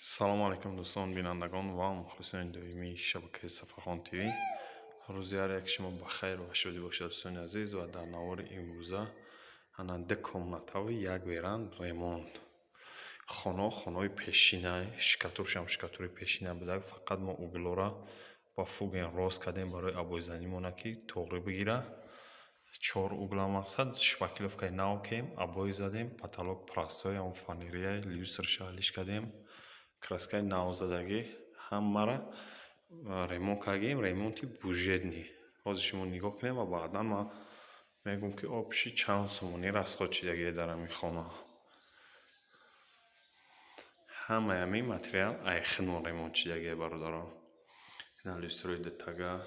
Салому алайкум, дӯстон, бинандагон ва мухлисони доимии шабакаи Сафархон ТВ. Рӯзи ҳар як шумо ба хайр ва шодӣ бошад, дӯстони азиз. Ва дар навори имрӯза ана ду комнатаву як веранд ремонт. Хонаҳо хонаҳои пешина, штукатуршам штукатури пешина буда, фақат мо углора ба фуген рост кардем барои обойзанимона, ки тоғрӣ бигира. Чор угла мақсад шпаклёвкаи нав кем, обои задем, потолок простой, ҳамон фанерия, люстрша алиш кардем, краскаи навзадагӣ, ҳамаро ремонт кардем, ремонти бюджетный. Ҳозир шумо нигоҳ кунед ва баъдан ман мегӯям, ки общий чанд сомонӣ расход шидагие дар ҳамин хона. Ҳамаи ҳамин материал айхинон ремонт шидагие, бародарон. Ина люстрои дутага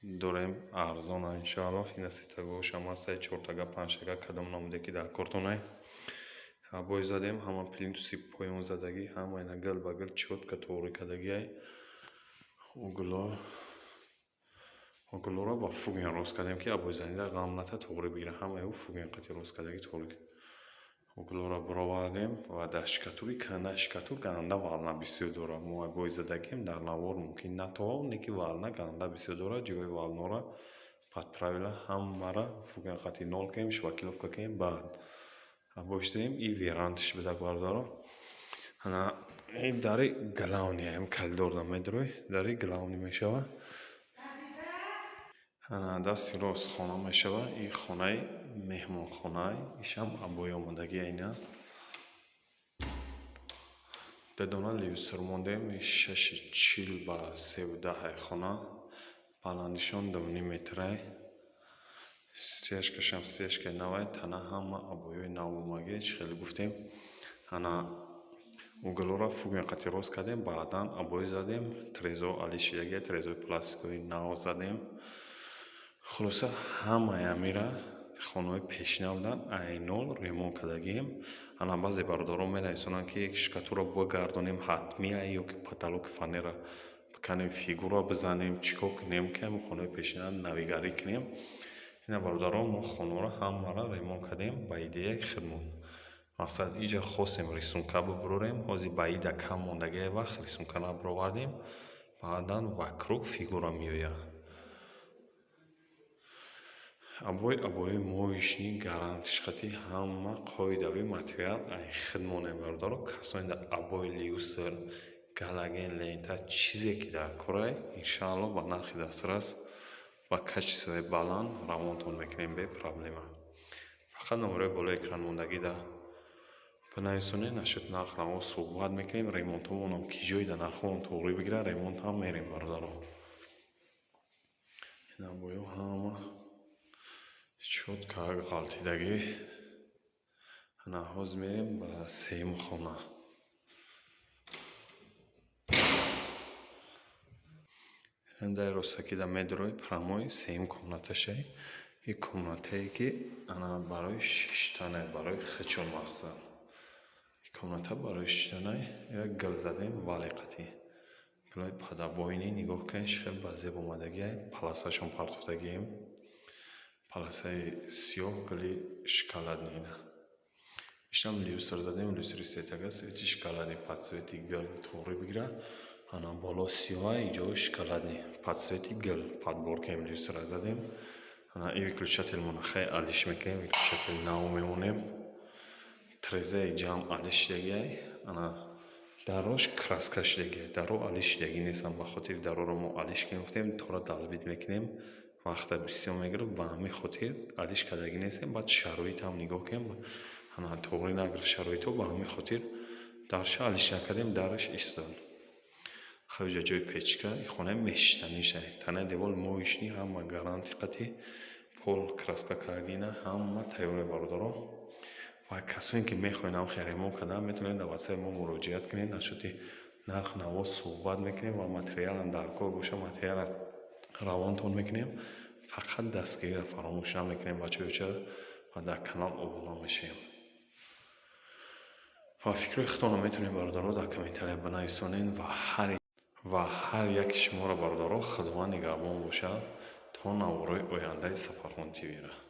дорем, арзона, иншоаллоҳ. Ина сетагоошам ҳастае, чортага, панҷтага, кадом намуде ки дар кортонай. Обой задем, ҳама плинтуси поён задагӣ, ҳама ина гил ба гил чётко тоғрӣ кардагиай. Угло углоро ба фуген рост кардем, ки обойзанида ғам ната, тоғрӣ бигира. Ҳамаи ӯ фуген қати рост кардагӣ, тоғрӣ. Углоро баровардем ва дар штукатури канда штукатур ганда волна бисёр дорад. Мо обой задагем, дар навор мумкин натова, не ки волна ганда бисёр дорад. Ҷои волнора под правила ҳамаро фуген қати нол кардем, шпаклёвка кардем, баъд обой шудем. И верандаш буда, бародаро. Ана ин дари главный, ҳам коридорда медурӯй, дари главный мешавад. Ана дасти рост хона мешавад, ин хонаи меҳмонхона, ишам обои омодагӣ ина. Ду дона люстр мондем, 6,40 ба 3,10 хона, баландишон 2,5 метрай. Стяжкашам стяжкаи навай, тана ҳама обоиҳои нав омагӣ, чӣ хеле гуфтем. Ана углора фуген қати рост кардем, баъдан обои задем, трезо алишидаги, трезои пластикови нав задем. Хулоса, ҳамаи амира хонаҳои пешина буданд, айнол ремонт кардагием. Ана баъзе бародарон менависонанд, ки штукатурро бигардонем ҳатмия ё ки потолоки фанера биканем, фигура бизанем, чӣ кор кунем, ки ҳамин хонаҳои пешина навигарӣ кунем. Ина, бародарон, мо хонаҳоро ҳамаро ремонт кардем ба идеяи худмон. Мақсад, иҷа хостем рисунка бибурорем, ҳозир ба ида кам мондагие вақт, рисунка набуровардем, баъдан вокруг фигура меояд. Обои, обои моечный, гарантишқати, ҳама қоидави материал ай худмоне, бародаро. Касоне дар обои, люстр, галоген, лента, чизе ки дар корай, иншааллоҳ, ба нархи дастрас ва качествои баланд равонтон мекунем бе проблема. Фақат номерои болои экран мондагида бинависонед, нашуд нарх наво суҳбат мекунем. Ремонтҳомонам ки ҷое дар нархҳомон тоғрӣ бигирад, ремонтам мерем, бародаро. Ин обоиҳо ҳама чётко ғалтидагӣ. Ана ҳозир мерем ба сеюм хона. Дар ростакида медурӯй, прямой сеюм комнаташай. Ин комнатае, ки ана барои шиштанай, барои хичон мақсад. Ин комната барои шиштанай, як гил задем вале қати. Гилои подобойный, нигоҳ кунед, чӣ хел ба зеб омадагиай, паласашон партофтагием. Паласаи сиёҳ, гили шоколадный ина. Ишам люстр задем, люстри сетага, цвети шоколадный, под цвети гил тоғрӣ бигирад. Ана боло сиёҳа, инҷо шоколадный, под цвети гил подборкаем люстра задем. Ана и выключателмона хай алиш мекунем, выключатели нав мемонем. Трезаи ҷамъ алиш шидагиай, ана дарош краска шидагиай, даро алиш шидагӣ нестам, ба хотири дароро мо алиш кунем гуфтем, тора долбить мекунем, вақта бисёр мегирифт, ба ҳамин хотир алиш кардагӣ нестем. Баъд шароитам нигоҳ кунем, ана тоғрӣ нагирифт шароито, ба ҳамин хотир дарша алиш накардем, дараш истод. Хавиҷа ҷои печка, и хонаи мешиштанишай. Танаи девол моечный, ҳама гаранти қати, пол краска кардагина, ҳама тайёре, бародарон. Ва касоне ки мехоҳед ҳамхел ремонт кардан, метавонед дар ватсапи мо муроҷиат кунед, нашоти нарх наво суҳбат мекунем ва материалам дар кор боша, материалро равонтон мекунем. Фақат дастгириро фаромӯш намекунем, бачаҳо, ва дар канал обуна мешавем. Ва фикрҳои худтонро метавонед, бародаро, дар комментария бинависонед ва ҳар яки шуморо, бародаро, Худованд нигаҳбон бошад то наворҳои ояндаи Сафархон ТВ-ра.